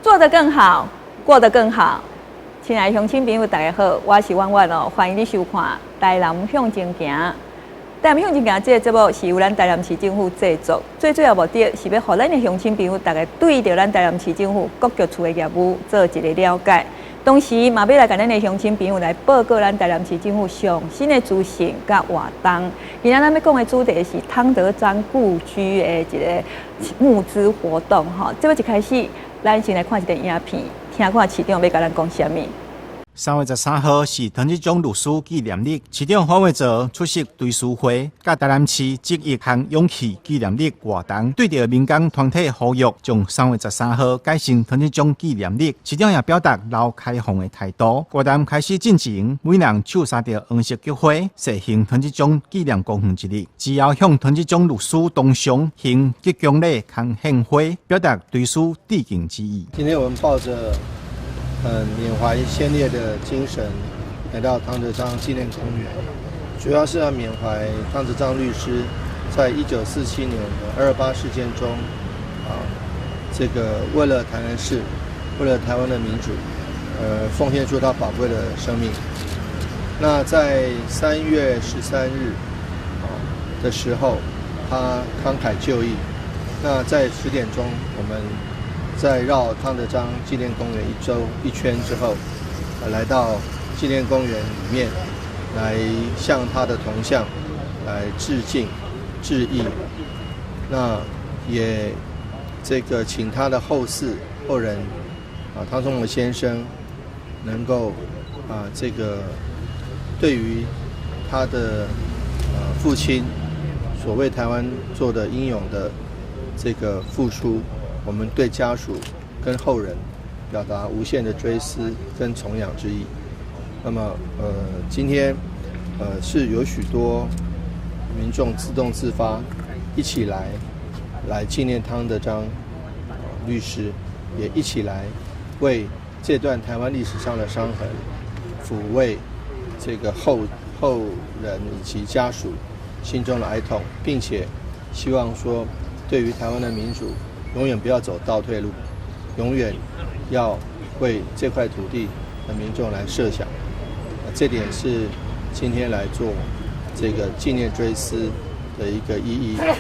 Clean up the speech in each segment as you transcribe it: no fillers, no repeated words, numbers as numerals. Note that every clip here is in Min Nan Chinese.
做得更好，過得更好。親愛的鄉親朋友，大家好，我是婉婉哦，歡迎你收看《台南向前行》。台南向前行這个節目是由咱台南市政府製作，最主要目的是欲予咱的鄉親朋友，逐家對著咱台南市政府各局處的業務做一个了解。同時嘛，欲來共咱的鄉親朋友來報告咱台南市政府上新的資訊佮活動。今仔咱欲講的主題是湯德章故居的一个募資活動。吼，這欲一開始，咱先來看一个影片，聽看市長欲共咱講啥物。 3月13號是湯德章律師紀念日，市長黃偉哲出席追思會，佮台南市這一項勇氣紀念日活動，對著民間團體呼籲，將3月13號改成湯德章紀念日。市長也表達留開放的態度。活動開始進前，每人手捎著黃色菊花，踅行湯德章紀念公園一日，之後向湯德章律師銅像行鞠躬禮，共獻花，表達追思致敬之意。今天我們抱著很緬懷先烈的精神，來到湯德章紀念公園，主要是要緬懷湯德章律師，在1947年的二二八事件中，啊，這個為了台南市，為了台灣的民主，奉獻出他寶貴的生命。那在3月13日啊的時候，他慷慨就義。那在10點鐘，我們在繞湯德章紀念公園一周一圈之後，來到紀念公園裡面，來向他的銅像來致敬、致意。那也這個請他的後嗣後人啊，湯宗謨先生能夠啊，這個對於他的父親所為台灣做的英勇的這個付出，我們對家屬跟後人表達無限的追思跟崇仰之意。那麼，今天，是有許多民眾自動自發一起來紀念湯德章律師，也一起來為這段台灣歷史上的傷痕撫慰這個後人以及家屬心中的哀痛，並且希望說，對於台灣的民主，永遠不要走倒退路，永遠要為這塊土地的民眾來設想。這點是今天來做這個紀念追思的一個意義。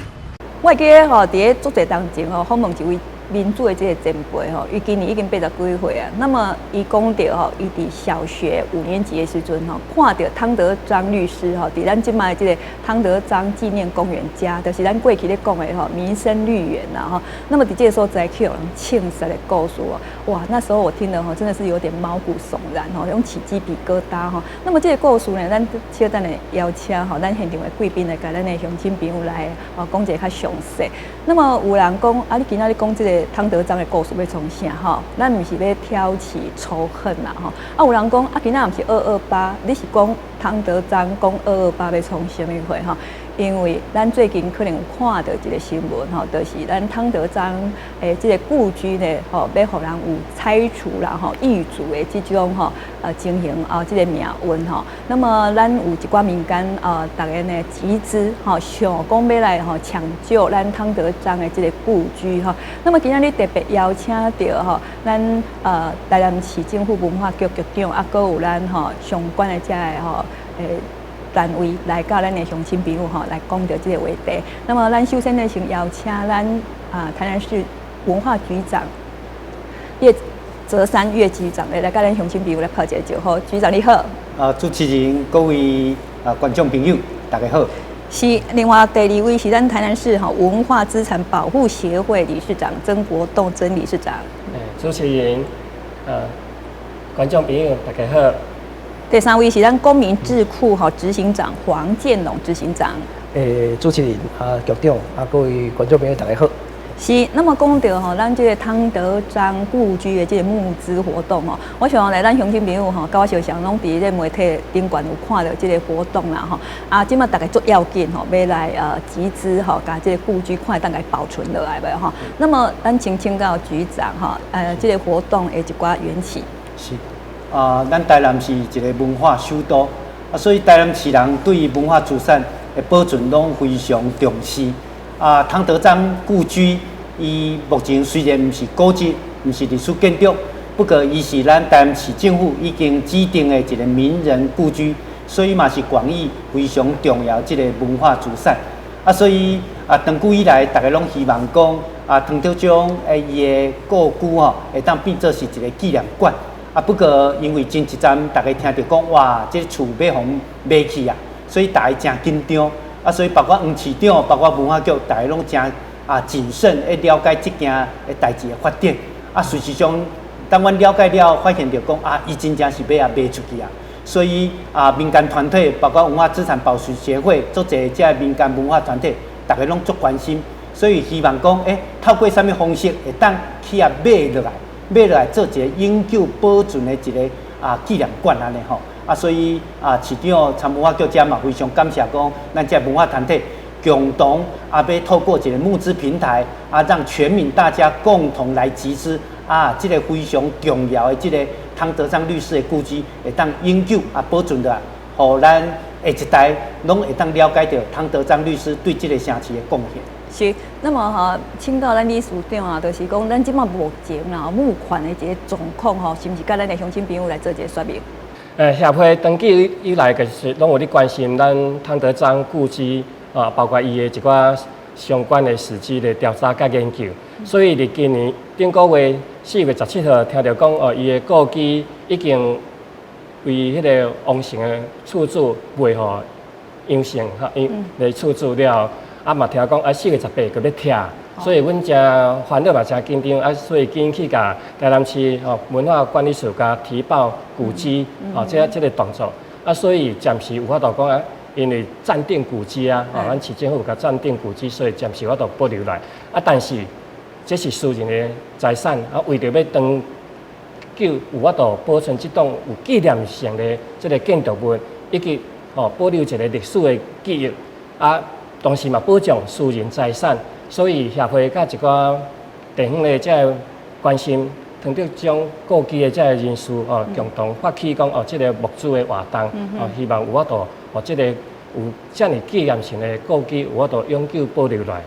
我會記得吼，佇咧足濟當前吼，訪問一位民主的這个前輩吼，伊今年已經80幾歲啊。那麼伊講著吼，伊佇小學五年級的時陣吼，看著湯德章律師吼，佇咱這擺這个湯德章紀念公園遮，就是咱過去咧講的吼民生綠園啦吼。那麼佇這个所在去予人槍殺的故事哦，哇，那時候我聽了吼，真的是有點毛骨悚然吼，攏起雞皮疙瘩吼。那麼這个故事呢，咱小等下邀請吼，咱現場的貴賓來共咱的鄉親朋友來哦講一个較詳細。那麼有人講啊，你今仔日講這个湯德章的故事欲創啥吼？咱毋是欲挑起仇恨啦吼！啊，有人講啊，今仔毋是二二八，你是講湯德章講二二八欲創啥物貨吼？因為咱最近可能有看著一个新聞吼，就是咱湯德章的這个故居呢，吼，欲予人有拆除啦吼，易主的這種吼情形啊，這个命運吼。那麼咱有一寡民間啊，逐家呢集資吼，想講欲來吼搶救咱湯德章的這个故居吼。那麼今仔日特別邀請著吼，咱台南市政府文化局局長啊，閣有咱吼相關的這个吼單位來佮咱的鄉親朋友吼來講著這个話題。那麼咱首先呢，先邀請咱啊台南市文化局長葉澤山葉局長來佮咱鄉親朋友來拋一个招呼。局長你好。啊，主持人各位啊觀眾朋友，大家好。是，另外第二位是咱台南市吼文化資產保護協會理事長曾國棟曾理事長。主持人，觀眾朋友大家好。第三位是咱公民智庫吼執行長黃建龍執行長。主持人啊，局長啊，各位觀眾朋友大家好。是，那麼講著吼，咱這个湯德章故居的這个募資活動吼，我想來咱鄉親朋友吼，佮我相像攏佇這媒體頂懸有看著這个活動啦吼。啊，這擺逐家足要緊吼，欲來集資吼，共這个故居看會當共伊保存落來無吼。那麼咱請請教局長吼，這个活動的一寡緣起。是。啊，咱台南是一个文化首都，啊，所以台南市人對於文化資產的保存攏非常重視。啊，湯德章故居，伊目前雖然毋是古蹟，毋是歷史建築，不過伊是咱台南市政府已經指定的一個名人故居，所以嘛是廣義非常重要這個文化資產。啊，所以啊，長久以來，大家攏希望講啊，湯德章的伊的故居吼，會當變做是一個紀念館。啊，不過因為前一陣大家聽著講，哇，這個厝欲予賣去啊，所以大家誠緊張。啊，所以包括黃市長，包括文化局，大家攏誠啊謹慎，欲了解這件的代誌的發展。啊，事實上，當阮了解了，發現著講啊，伊真正是欲予賣出去啊。所以啊，民間團體，包括文化資產保存協會，足濟這民間文化團體，大家攏足關心，所以希望講，欸，透過啥物方式會當去予買落來，買落來做一個永久保存的一個啊紀念館按呢吼。啊，所以啊，市長參文化局遮嘛非常感謝講，咱這文化團體共同啊，欲透過一個募資平台啊，讓全民大家共同來集資啊，這個非常重要的這個湯德章律師的故居，會當永久啊保存落來，予咱下一代攏會當了解著湯德章律師對這個城市的貢獻。是，那麼哈，請教咱理事長啊，就是講咱這馬目前啦募款的一個狀況吼，是毋是佮咱的鄉親朋友來做一個說明？協會長久以來就是攏有咧關心咱湯德章故居啊，包括伊的一寡相關的史跡的調查佮研究。所以佇今年頂個月4月17號，聽著講哦，伊的故居已經為彼個王姓的厝主賣予楊姓哈，𪜶的厝主了，啊嘛聽講啊4月18閣欲拆，所以阮誠煩惱嘛誠緊張啊，所以緊去共台南市吼文化管理處共提報古蹟吼，這個動作啊，所以暫時有法度講啊，因為暫定古蹟啊，吼，咱市政府共暫定古蹟，所以暫時有法度保留來啊，但是這是私人的財產啊，為著欲長久有法度保存這棟有紀念性的這個建築物，以及吼保留一個歷史的記憶啊，同時嘛保障私人財產，所以協會佮一寡地方的這個關心湯德章故居的這個人士哦，共同發起講哦，這個募資的活動哦，希望有法度哦，這個有遮爾紀念性的故居有法度永久保留落來。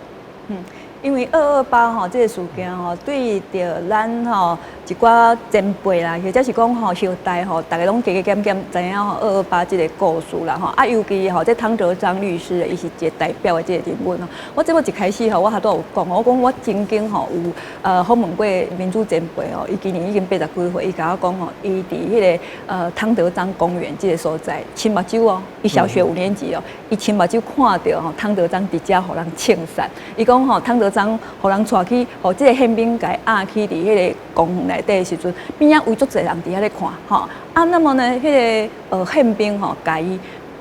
因為228吼這個事件吼，對著咱吼一寡前輩啦，或者是講吼後代吼，逐家攏加加減減知影吼二二八這個故事啦吼。啊，尤其吼這湯德章律師，伊是一個代表的這個人物吼。我節目一開始吼，我拄仔有講，我講我曾經吼有訪問過民主前輩吼，伊今年已經80幾歲，伊共我講吼，伊佇彼個湯德章公園這個所在，親目睭哦，伊小學五年級哦，伊親目睭看著吼湯德章佇遮予人槍殺，伊講吼湯德章予人帶去，予這個憲兵共伊押去佇彼個公園內底的時陣，邊仔圍足濟人佇遐咧看，吼啊，那麼呢，彼個憲兵吼，共伊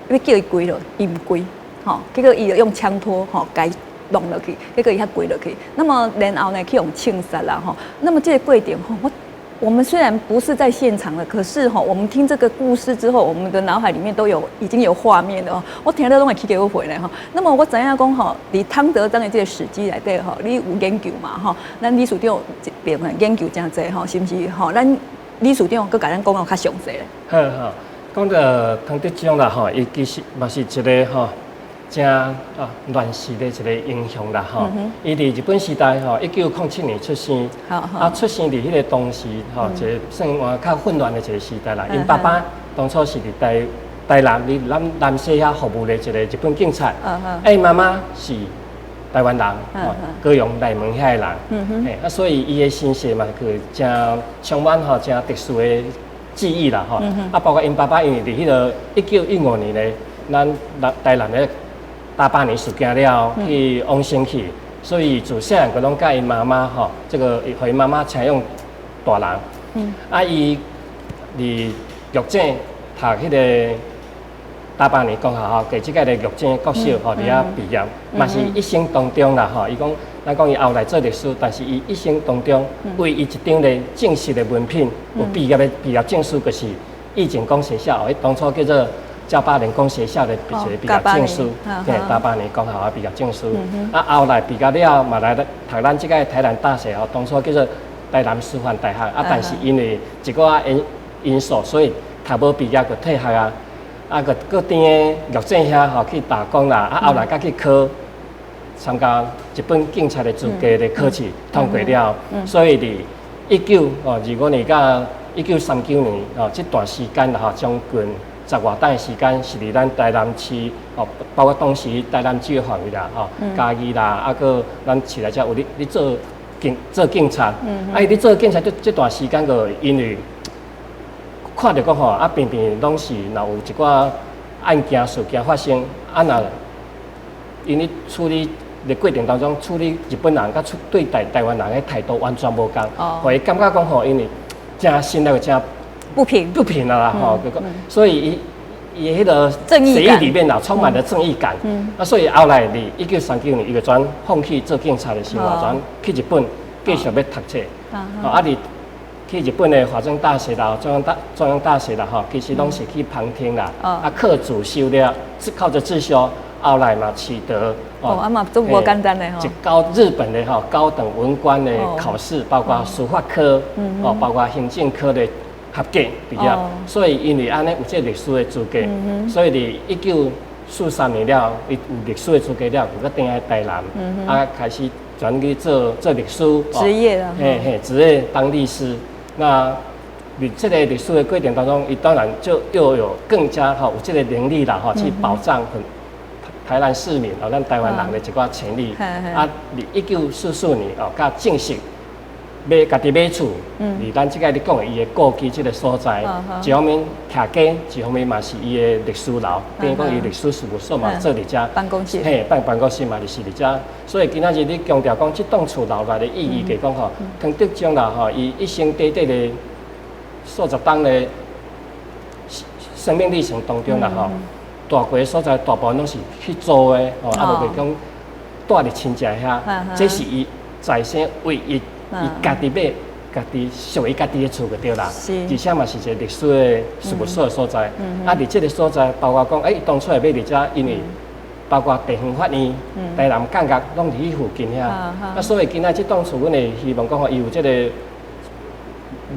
欲叫伊跪落，伊毋跪，吼，結果伊就用槍托吼共伊弄落去，結果伊才跪落去。那麼然後呢，去予槍殺啦，吼。那麼這個過程吼，我們雖然不是在現場的，可是吼，我們聽這個故事之後，我們的腦海裡面都有已經有畫面了。我聽了攏會起雞皮咧吼。那麼我知影講吼，佇湯德章的這個史跡內底吼，你有研究嘛吼？咱理事長這邊研究誠濟吼，是毋是吼？咱理事長閣共咱講較詳細咧。好好，講到湯德章啦吼，伊其實嘛是一個吼誠啊亂世的一個英雄啦吼。伊佇日本時代吼，1907年出生，啊出生佇彼個當時吼，一個算話較混亂的一個時代啦。𪜶爸爸當初是佇台南佇南南勢遐服務的一個日本警察，啊𪜶媽媽是台灣人，高雄內門遐的人，啊所以伊的身世嘛，佢誠充滿吼誠特殊的記憶啦吼。啊包括𪜶爸爸因為佇彼個1915年咧，咱南台南的大百年事件了後，去往生去，所以自細漢就攏佮𪜶媽媽吼，這個予𪜶媽媽請養大人。啊，伊佇玉井讀彼個大百年公校吼，過這個玉井國小吼，佇遐畢業，嘛是一生當中啦吼。伊講，咱講伊後來做律師，但是伊一生當中唯一一張的正式的文憑，有畢業的畢業證書，就是以前講學校，彼當初叫做嘉百年公學校的一個畢業證書，對，大百年公校的畢業證書。啊，後來畢業了，嘛來讀咱這個台南大學吼，當初叫做台南師範大學。啊，但是因為一寡因素，所以讀無畢業就退學啊。啊，閣閣轉去玉井遐吼去打工啦。啊，後來閣去考參加日本警察的資格的考試，通過了。所以佇1925年佮1939年哦，這段時間啦吼，將近十外冬的時間，是佇咱台南市哦，包括當時台南市的範圍啦，吼，嘉義啦，啊，閣咱市內遮有咧做警察，啊，伊咧做警察這段時間個因為看著講吼，啊，平平攏是若有一寡案件事件發生，啊，若𪜶咧處理的過程當中，處理日本人佮處對待台灣人的態度完全無仝，予伊感覺講吼，因為誠心內誠不平不平啊啦吼，所以伊伊彼個血液裡面啊，充滿了正義感。啊，所以後來佇1939年，伊就轉放棄做警察的生活，轉去日本繼續欲讀冊。啊，佇去日本的華中大學啦、中央大學啦，吼，其實攏是去旁聽啦，啊，靠自修了，靠著自修，後來嘛取得哦，啊嘛，都無簡單的吼。一高日本的吼高等文官的考試，包括司法科，哦，包括行政科的合格畢業。所以因為按呢有這律師的資格，所以佇1943年了，伊有律師的資格了，就閣轉來台南，啊，開始轉去做律師。職業啦。嘿嘿，職業當律師。那佇這個律師的過程當中，伊當然就又有更加吼有這個能力啦，吼去保障很台南市民哦，咱台灣人的一寡權利。啊，佇1944年哦，佮正式買家己買厝，佇咱這個咧講的伊的故居這個所在，一方面徛家，一方面嘛是伊的律師樓，等於講伊律師事務所嘛做佇遮。辦公室。嘿，辦公室嘛就是佇遮。所以今仔日你強調講這棟厝留來的意義，就講吼，湯德章啦吼，伊一生短短的數十冬的生命歷程當中啦吼，蹛過的所在大部分攏是去租的，吼，啊無就講蹛佇親戚遐，這是伊在生唯一伊家己買、家己屬於家己的厝就對啦。而且嘛是一個律師的事務所的所在。啊，佇這個所在，包括講，欸，當初會買佇遮，因為包括地方法院、台南監獄攏佇彼附近遐。啊，所以今仔這棟厝，阮會希望講吼，伊有這個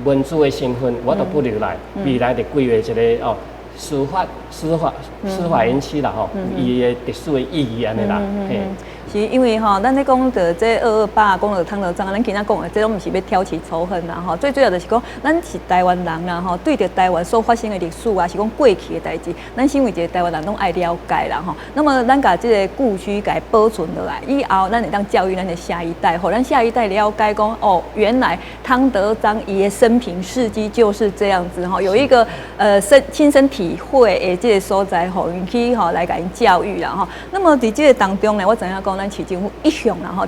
文資的身份，我都保留來，未來就規劃一個哦。司法園區啦吼，伊的特殊的意義按呢啦，嘿。是因為吼，咱咧講著這228，講著湯德章，咱今仔講的這攏毋是欲挑起仇恨啦吼。最主要就是講，咱是台灣人啦吼，對著台灣所發生的歷史啊，是講過去的代誌，咱身為一個台灣人，攏愛了解啦吼。那麼，咱共這個故居共保存落來，以後咱會當教育咱的下一代，予咱下一代了解講哦，原來湯德章伊的生平事蹟就是這樣子吼，有一個親身體會的這個所在，予𪜶去吼來共𪜶教育啦吼。那麼佇這個當中呢，我知影講咱市政府一向啦吼，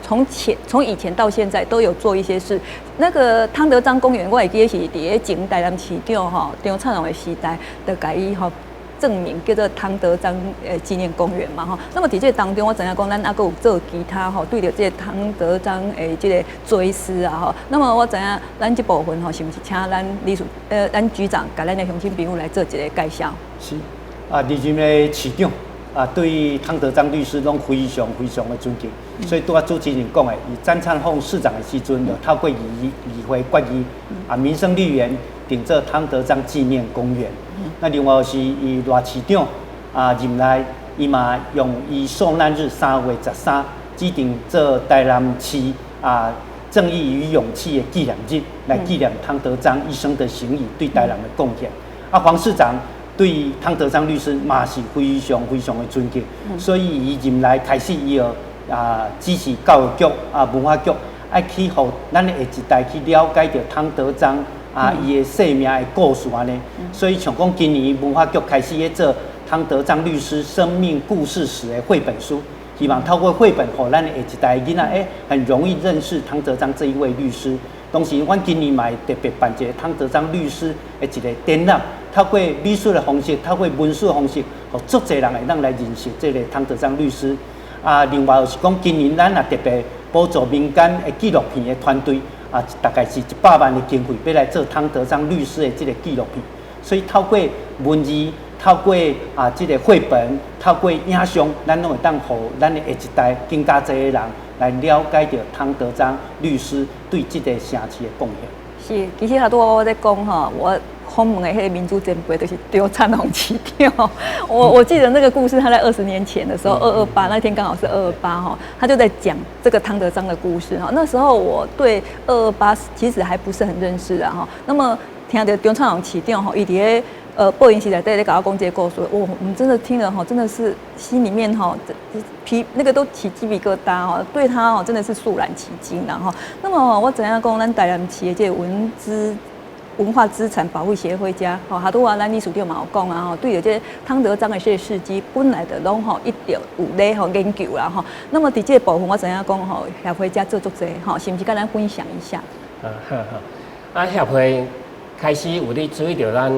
從以前到現在都有做一些事。那個湯德章公園，我會記得是佇咧前台南市長吼張燦榮的時代，就共伊吼正名叫做湯德章紀念公園嘛吼。那麼佇這個當中，我知影講咱猶閣有做其他吼，對著這個湯德章的這個追思啊吼。那麼我知影咱這部分吼，是毋是請咱理事咱局長共咱的鄉親朋友來做一個介紹？是啊，歷任的市長啊，對湯德章律師攏非常非常的尊敬，所以拄仔主持人講的，伊張燦鳳市長的時陣，就透過議會決議，啊，民生綠園定做湯德章紀念公園。那另外是伊賴市長啊任內，伊嘛用伊受難日3月13指定做台南市啊正義與勇氣的紀念日，來紀念湯德章一生的行誼對台南的貢獻。啊，黃市長對湯德章律師嘛是非常非常的尊敬，所以伊任內開始伊就啊指示教育局啊文化局愛去予咱的下一代去了解著湯德章啊伊的生命的故事按呢。所以像講今年文化局開始咧做湯德章律師生命故事史的繪本書，希望透過繪本，予咱的下一代囡仔欸很容易認識湯德章這一位律師。同時，阮今年嘛會特別辦一個湯德章律師的一個展覽，透過美術的方式，透過文字的方式，予足濟人會當來認識這個湯德章律師。啊，另外就是講，今年咱也特別補助民間的紀錄片的團隊，啊，大概是100萬的經費，欲來做湯德章律師的這個紀錄片。所以透過文字，透過啊這個繪本，透過影像，咱攏會當予咱的下一代更加濟的人來了解著湯德章律師對這個城市的貢獻。是，其實頭拄我咧講吼，我。訪問的彼个民主前輩就是張燦榮市長。我記得那個故事，他在20年前的時候，二二八那天剛好是二二八哈，他就在講這個湯德章的故事哈。那時候我對二二八其實還不是很認識啊哈。那麼聽著張燦榮市長吼，伊佇咧播音室內底咧共我講這個故事，我們真的聽了哈，真的是心裡面哈，皮那個都起雞皮疙瘩哦，對他哦真的是肅然起敬然後。那麼我知影講，咱台南市的這個文化資產保護協會遮，吼，哈拄仔咱理事長嘛有講啊，吼，對著這個湯德章的這個事蹟，本來就攏吼一直有咧吼研究啦吼。那麼佇這個部分，我知影講吼，協會遮做足濟吼，是毋是共咱分享一下？啊，好好，啊協會開始有咧注意著咱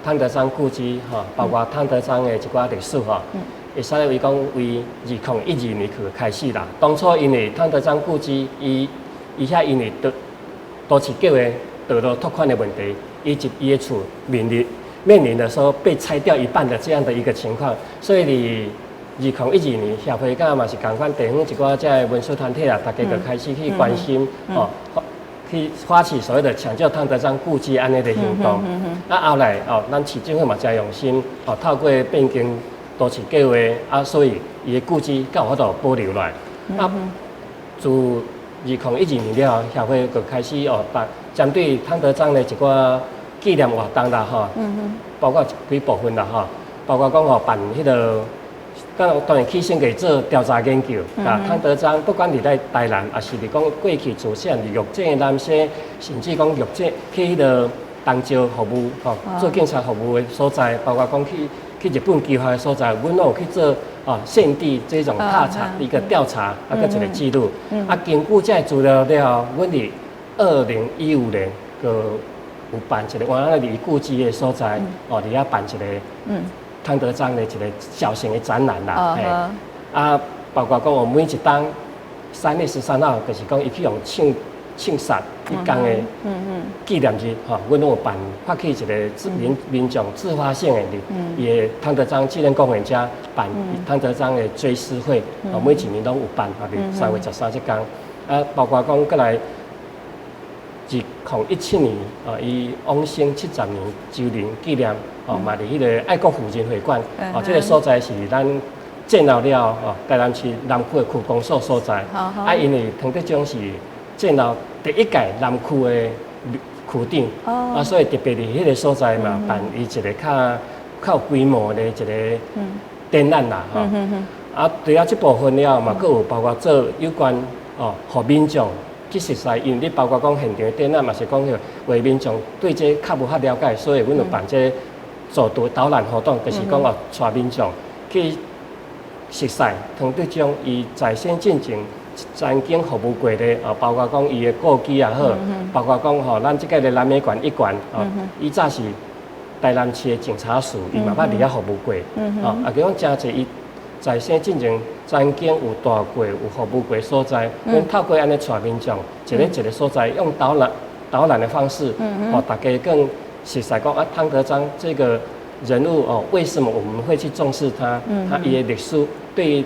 湯德章故居吼，包括湯德章的一寡歷史吼，會使為講為2012年去開始啦。當初因為湯德章故居，伊遐因為都市計劃道路拓寬的問題，以及伊的厝面臨的說被拆掉一半的這樣的一個情況，所以佇2012年協會佮嘛是仝款地方一寡這个文史團體啊，大家就開始去關心吼。去發起所謂的搶救湯德章故居按呢的行動。啊，後來哦，咱市政府嘛誠用心哦，透過變更都市計劃啊，所以伊的故居才有法度保留落來。啊，自2012年了後，協會就開始哦，針對湯德章的一寡紀念活動啦，吼，包括幾部分啦，吼，包括講吼辦彼個。當然去先給做調查研究，啊，湯德章不管佇咧台南，抑是佇講過去自細漢佇玉井南勢，甚至講玉井去彼個東石服務，吼，做警察服務的所在，包括講去日本求學的所在，阮攏有去做啊現地這種踏查一個調查，啊，閣一個記錄。啊，根據這个資料了後，阮佇2015年閣有辦一個，原來佇故居的所在，哦，佇遐辦一個。湯德章的一個小型的展覽啦，嘿，啊，包括講我每一冬3月13號，就是講伊去予槍殺彼工的紀念日，吼，阮攏有辦發起一個民眾自發性的佇伊的湯德章紀念公園遮辦湯德章的追思會，哦，每一年攏有辦，啊，佇3月13這工，啊，包括講閣來2017年，啊，伊往生70年週年紀念。哦，嘛佇彼個愛國婦人會館，哦，這個所在是咱戰後了哦，台南市南區的區公所所在。啊，因為湯德章是戰後第一屆南區的區長，啊，所以特別佇彼個所在嘛，辦伊一個較有規模的一個展覽啦，吼。啊，除了這部分了嘛，閣有包括做有關哦，予民眾去熟似，因為你包括講現場的展覽嘛，是講為民眾對這較無較了解，所以阮就辦這個做導覽活動，就是講哦，帶民眾去熟似湯德章伊在生進前曾經服務過的哦，包括講伊的故居也好，包括講吼，咱這個的南美館一館哦，伊早是台南市的警察署，伊嘛捌佇遐服務過，哦，啊，講誠濟伊在生進前曾經有蹛過、有服務過所在，阮透過按呢帶民眾一個一個所在，用導覽的方式，哦，大家更熟似講啊，湯德章這個人物哦，為什麼我們會去重視他？他伊的歷史對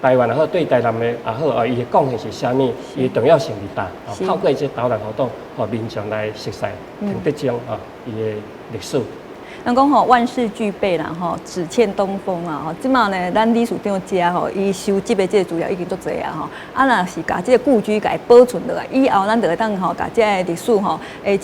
台灣也好，對台南的也好，啊，伊的貢獻是啥物？伊的重要性佇佗？透過這導覽活動，予民眾來熟似湯德章啊，伊的歷史。人講吼，萬事俱備啦，吼，只欠東風啊！吼，這馬呢，咱理事長遮吼，伊收集的這個資料已經足濟啊！吼，啊，若是共這個故居共伊保存落來，以後咱就會當吼，共這個歷史吼，這个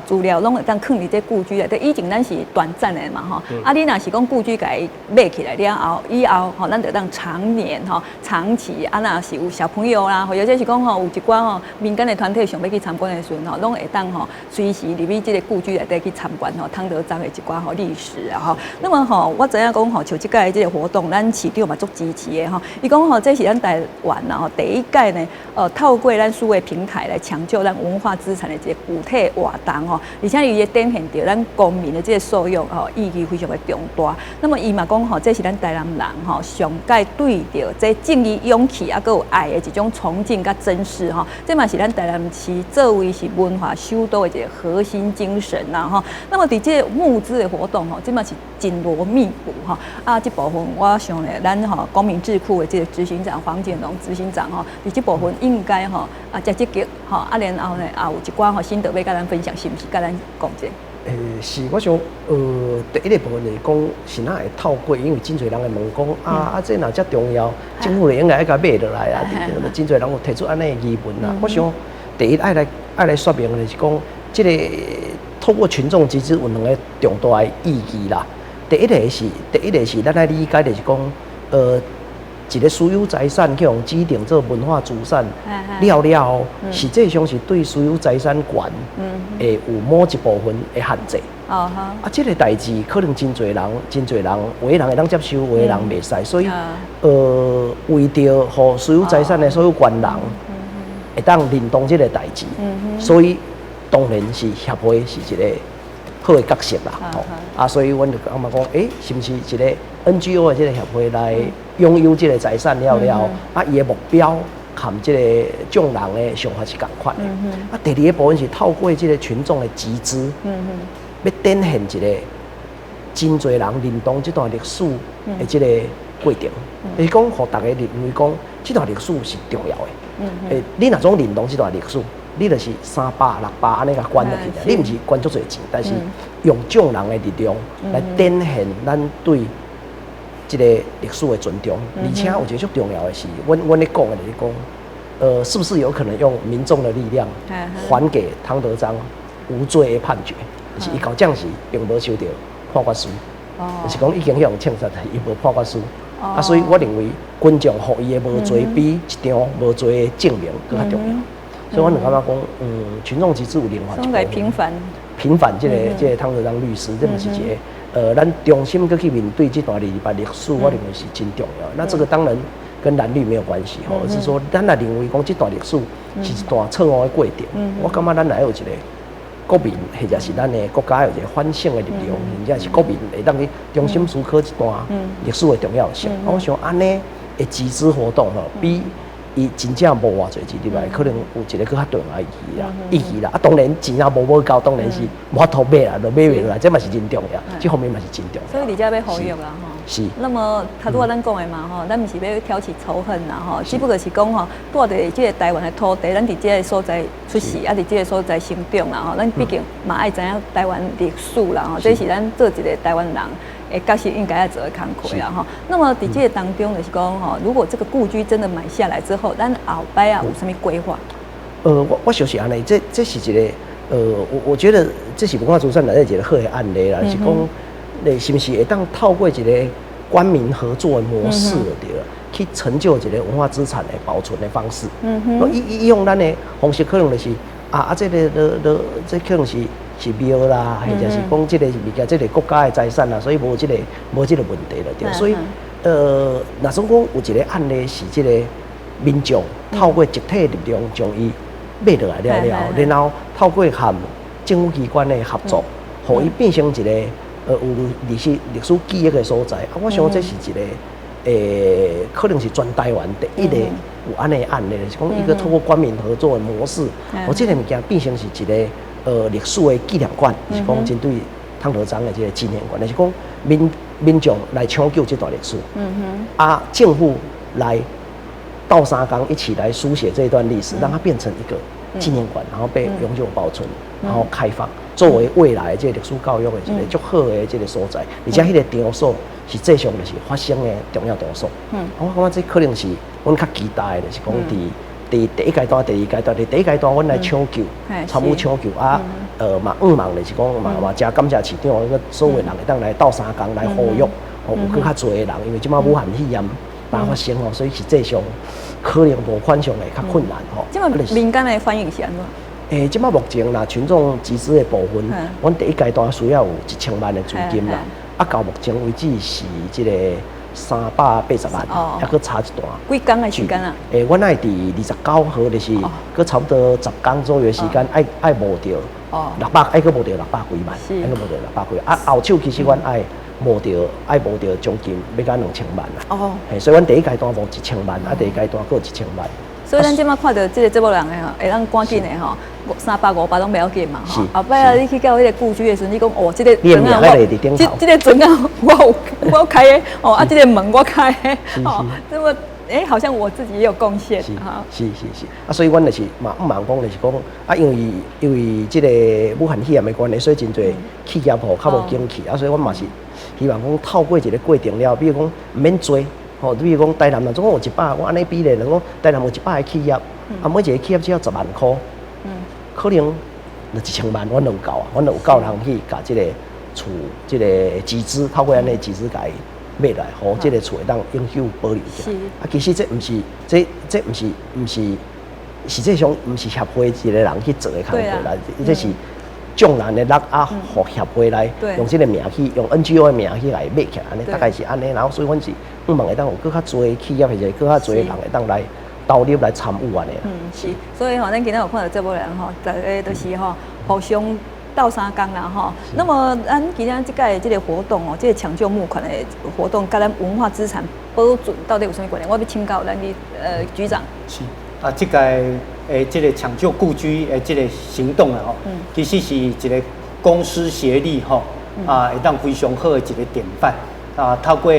資料攏會當囥佇這故居內底。以前咱是短暫的嘛，吼，啊，你若是講故居共伊買起來了後，以後吼，咱就當長年吼，長期啊，若是有小朋友啦，或者是講吼，有一寡吼民間的團體想欲去參觀的時陣吼，攏會當吼隨時入去這個故居內底去參觀吼，湯德章的一寡吼歷史啊吼。那麼吼，我知影講吼，像這屆這個活動，咱市長嘛足支持的吼。伊講吼，這是咱台灣啦吼第一屆呢，透過咱數位平台來搶救咱文化資產的一個具體活動吼，而且伊會展現著咱公民的這個素養吼，意義非常的重大。那麼伊嘛講吼，這是咱台南人吼上蓋對著這正義、勇氣啊，閣有愛的一種崇敬佮珍視吼。這嘛是咱台南市作為是文化首都的一個核心精神啦吼。那麼佇這個募資的個活動吼，這嘛是緊鑼密鼓吼。啊，這部分我想咧，咱吼公民智庫的這個執行長黃簡龍執行長吼，佇這部分應該吼啊誠積極吼，啊然後呢也有一寡吼心得欲佮咱分享，是毋是？佮咱講者。是，我想，第一个部分就是講，是哪會透過，因為真濟人會問講，啊，這若遮重要，政府就應該愛共買落來啊。真濟人有提出按呢疑問啦。我想，第一愛來說明的就是講，這个透過群眾集資有兩个重大的意義啦。第一个是咱愛理解就是講，一个私有財產去予指定做文化資產了了後，實際上是對私有財產權會有某一部分的限制。啊，這个代誌可能真濟人，真濟人，有的人會當接受，有的人袂使。所以，為著予私有財產的所有權人會當認同這个代誌，所以當然是協會是一個好的角色啦。吼，啊，所以阮就感覺講，是毋是一个 NGO 的這个協會來擁有這个財產了了，啊，伊的目標含這个眾人的想法是仝款的。啊，第二个部分是透過這个群眾的集資，欲展現一个真濟人認同這段歷史的這个過程，就是講，予大家認為講這段歷史是重要的。你若總認同這段歷史，你就是三百六百按呢共捐落去，你毋是捐足濟錢，但是用眾人的力量來展現咱對這个歷史的尊重。而且有一个足重要的是，阮咧講的就是講，是不是有可能用民眾的力量還給湯德章無罪的判決？就是伊到這時並無收著判決書，就是講已經予人槍殺，伊無判決書。啊，所以我認為群眾予伊的無罪，比一張無罪的證明閣較重要。所以我就感覺講，群眾集資有另外一個平反，平反這个湯德章律師，這嘛是一个，咱重新閣去面對這段二二八歷史，我認為是真重要。那這個當然跟藍綠沒有關係吼，而是說咱若認為講這段歷史是一段錯誤的過程，我感覺咱來有一個國民或者是咱的國家有一個反省的力量，或者是國民會當去重新思考這段歷史的重要性。我想按呢的集資活動吼，比伊真正無偌濟錢入來，可能有一个閣較重要的意義啦，意義啦。啊，當然錢若無夠，當然是無法度買啦，就買袂落來，這嘛是真重要，這方面嘛是真重要。所以你遮欲呼籲啦，吼。是。那麼頭拄仔咱講的嘛，吼，咱毋是欲挑起仇恨啦，吼，只不過是講吼，住佇這个台灣的土地，咱佇這个所在出世，啊，佇這个所在成長啦，吼，咱畢竟嘛愛知影台灣歷史啦，吼，這是咱做一个台灣人會確實應該愛做的工課啦，吼。那麼佇這个當中就是講吼，如果這個故居真的買下來之後，咱後擺啊有啥物規劃？我想是按呢，這是一个，我覺得這是文化資產內底一个好的案例啦，是講，你是毋是會當透過一个官民合作的模式，對啦，去成就一个文化資產的保存的方式。以用咱的方式，可能就是啊，這个這可能是廟啦，或者是講這个是物件，這个國家的財產啦，所以無這个問題了，對。所以，若總講有一个案例是這个民眾透過集體力量將伊買落來了了，然後透過和政府機關的合作，予伊變成一个有歷史記憶的所在。啊，我想這是一个，可能是全台灣第一个有按呢案例，就是講一個透過官民合作的模式，予這个物件變成是一个歷史的紀念館，是講針對湯德章的這个紀念館，就是講民眾來搶救這段歷史，啊，政府來鬥相共一起來書寫這段歷史，讓它變成一個紀念館，然後被永久保存，然後開放，作為未來這个歷史教育的一個足好的這个所在，而且彼个場所是這上就是發生的重要場所。我感覺這可能是阮較期待的，就是講佇第一階段、第二階段，佇第一階段，阮來搶救，參與搶救啊，嘛向望就是講嘛誠感謝市長，所有人會當來鬥相共來呼籲，哦，有閣較濟的人，因為這擺武漢肺炎大發生哦，所以實際上可能募款上會較困難吼。這擺民間的反應是按怎？這擺目前啦，群眾集資的部分，阮第一階段需要有1000萬的資金啦，啊，到目前為止是這个380萬，猶閣差一段。幾工的時間啊？阮愛佇29號，就是閣差不多10工左右的時間，愛募著六百，愛閣募著六百幾萬，愛閣募著六百幾萬。啊，後手其實阮愛募著，愛募著將近欲到2000萬啦。嘿，所以阮第一階段募一千萬，啊，第二階段閣有一千萬。所以咱這馬看著這个節目人的吼，會當趕緊的吼，三百五百攏袂要緊嘛吼。後擺啊，你去到彼个故居的時陣，你講哦，這个磚仔我，這個磚仔我有開的，哦啊，這个門我開的，哦，這麼好像我自己也有貢獻哈。是是是，啊，所以阮就是嘛，毋茫講就是講啊，因為這個武漢肺炎的關係，所以真濟企業吼較無景氣啊，所以阮嘛是希望講透過一个過程了，比如講毋免濟。吼，比如講台南若總共有一百，我按呢比例，人講台南有一百个企業，啊，每一个企業只要10萬箍，可能就1000萬，阮就有夠啊，阮就有夠人去共這个厝，這个集資，透過按呢集資共伊買來，予這个厝會當永久保留起來。啊，其實這毋是，這毋是，實際上毋是協會一个人去做的工課啦，這是眾人的力啊，予協會來用這个名去，用 NGO 的名去來買起來，按呢大概是按呢，然後所以阮是。希望會當有閣較濟企業或者閣較濟人會當來投入來參與按呢。嗯，是，所以吼，咱今仔有看著節目人吼，大家都是吼互相鬥相共啦吼。那麼，咱今仔這屆的這个活動哦，這个搶救募款的活動，佮咱文化資產保存到底有啥物關係？我欲請教咱的局長。是啊，這屆的這个搶救故居的這个行動啊吼，其實是一个公私協力吼，啊，會當非常好的一个典範啊，透過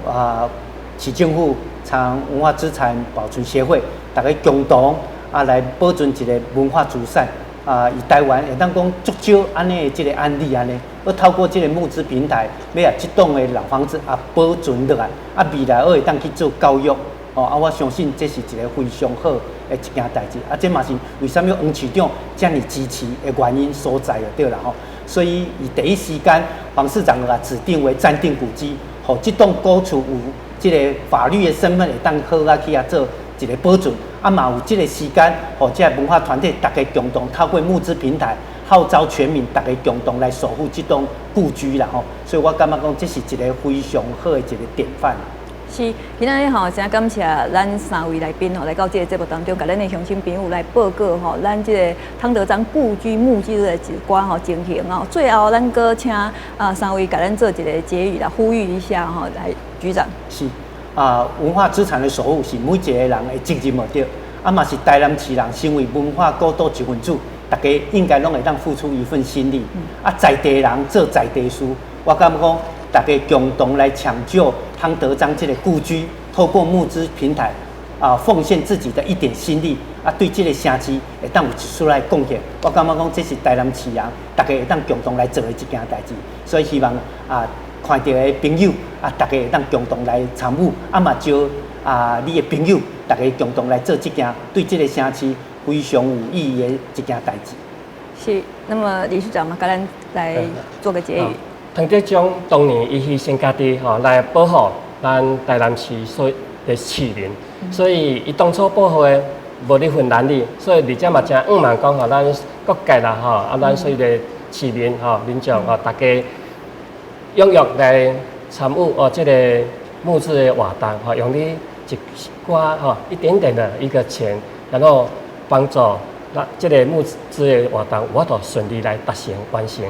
啊，市政府參文化資產保存協會，大家共同啊來保存一个文化資產啊，佇台灣會當講足少按呢的這个案例按呢，閣透過這个募資平台，欲共這棟的老房子啊保存落來，啊未來閣會當去做教育，哦啊我相信這是一个非常好的一件代誌，啊這嘛是為啥物黃市長遮爾支持的原因所在就對啦吼。所以伊第一時間，黃市長共指定為暫定古蹟。予這棟古厝有這个法律的身份，會當好啊去遐做一个保存，啊嘛有這个時間，予這个文化團體大家共同透過募資平台，號召全民大家共同來守護這棟故居啦吼。所以我感覺講這是一个非常好的一个典範。是，今仔日吼，真感謝咱三位來賓吼，來到這个節目當中，共咱的鄉親朋友來報告吼，咱這个湯德章故居募資的一寡吼情形哦。最後，咱閣請啊三位共咱做一个結語來呼籲一下吼，來局長。是啊，文化資產的守護是每一個人的責任無對，啊嘛是台南市人身為文化古都一份子，大家應該攏會當付出一份心力。啊，在地人做在地事，我感覺講大家共同來搶救湯德章這个故居，透過募資平台啊，奉獻自己的一點心力啊，對這个城市會當有一絲來貢獻。我感覺講這是台南市人大家會當共同來做的一件代誌，所以希望啊，看著的朋友啊，大家會當共同來參與，啊嘛招啊你的朋友，大家共同來做這件對這个城市非常有意義的一件代誌。是，那麼理事長嘛，共咱來做個結語。湯德章當年伊犧牲家己吼來保護咱台南市所的市民，所以伊當初保護的無咧分男女，所以而且嘛誠向望講吼，咱各界啦吼，啊咱所有的市民吼、民眾吼，大家踴躍來參與哦，這个募資的活動吼，用你一寡吼一點點的一個錢，然後幫助咱這个募資的活動，有法度順利來達成完成。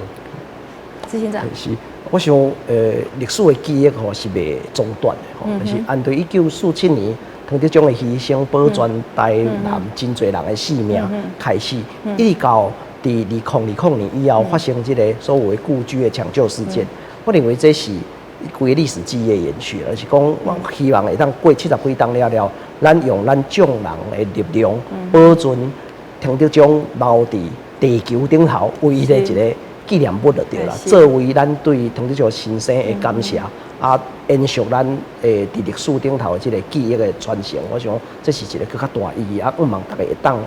執行長是，我想，歷史的記憶吼是袂中斷的吼，就是按對1947年湯德章的犧牲保全台南真濟人的性命開始，一直到佇2020年以後發生這个所謂故居的搶救事件，我認為這是規個歷史記憶的延續，而是講我希望會當過七十幾冬了了，咱用咱眾人的力量保存湯德章留佇地球頂頭唯一的一个紀念物就對啦，作為咱對湯德章先生的感謝，啊，延續咱佇歷史頂頭的這个記憶的傳承，我想這是一個閣較大意義啊，向望大家會當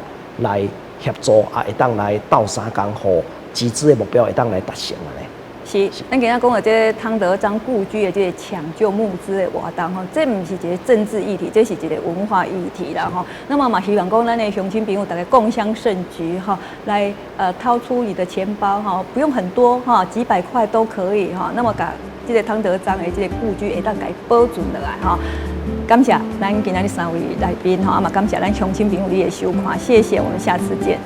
來協助，啊，會當來鬥相共，予集資的目標會當來達成按呢。是，咱今仔講的這个湯德章故居的這个搶救募資的活動吼，這毋是一个政治議題，這是一个文化議題啦吼。那麼嘛，希望講咱的鄉親朋友大家共襄盛舉哈，來掏出你的錢包哈，不用很多哈，幾百塊都可以哈。那麼共這个湯德章的這个故居會當共伊保存落來哈。感謝咱今仔日三位來賓吼，啊嘛感謝咱鄉親朋友你的收看，謝謝，我們下次見。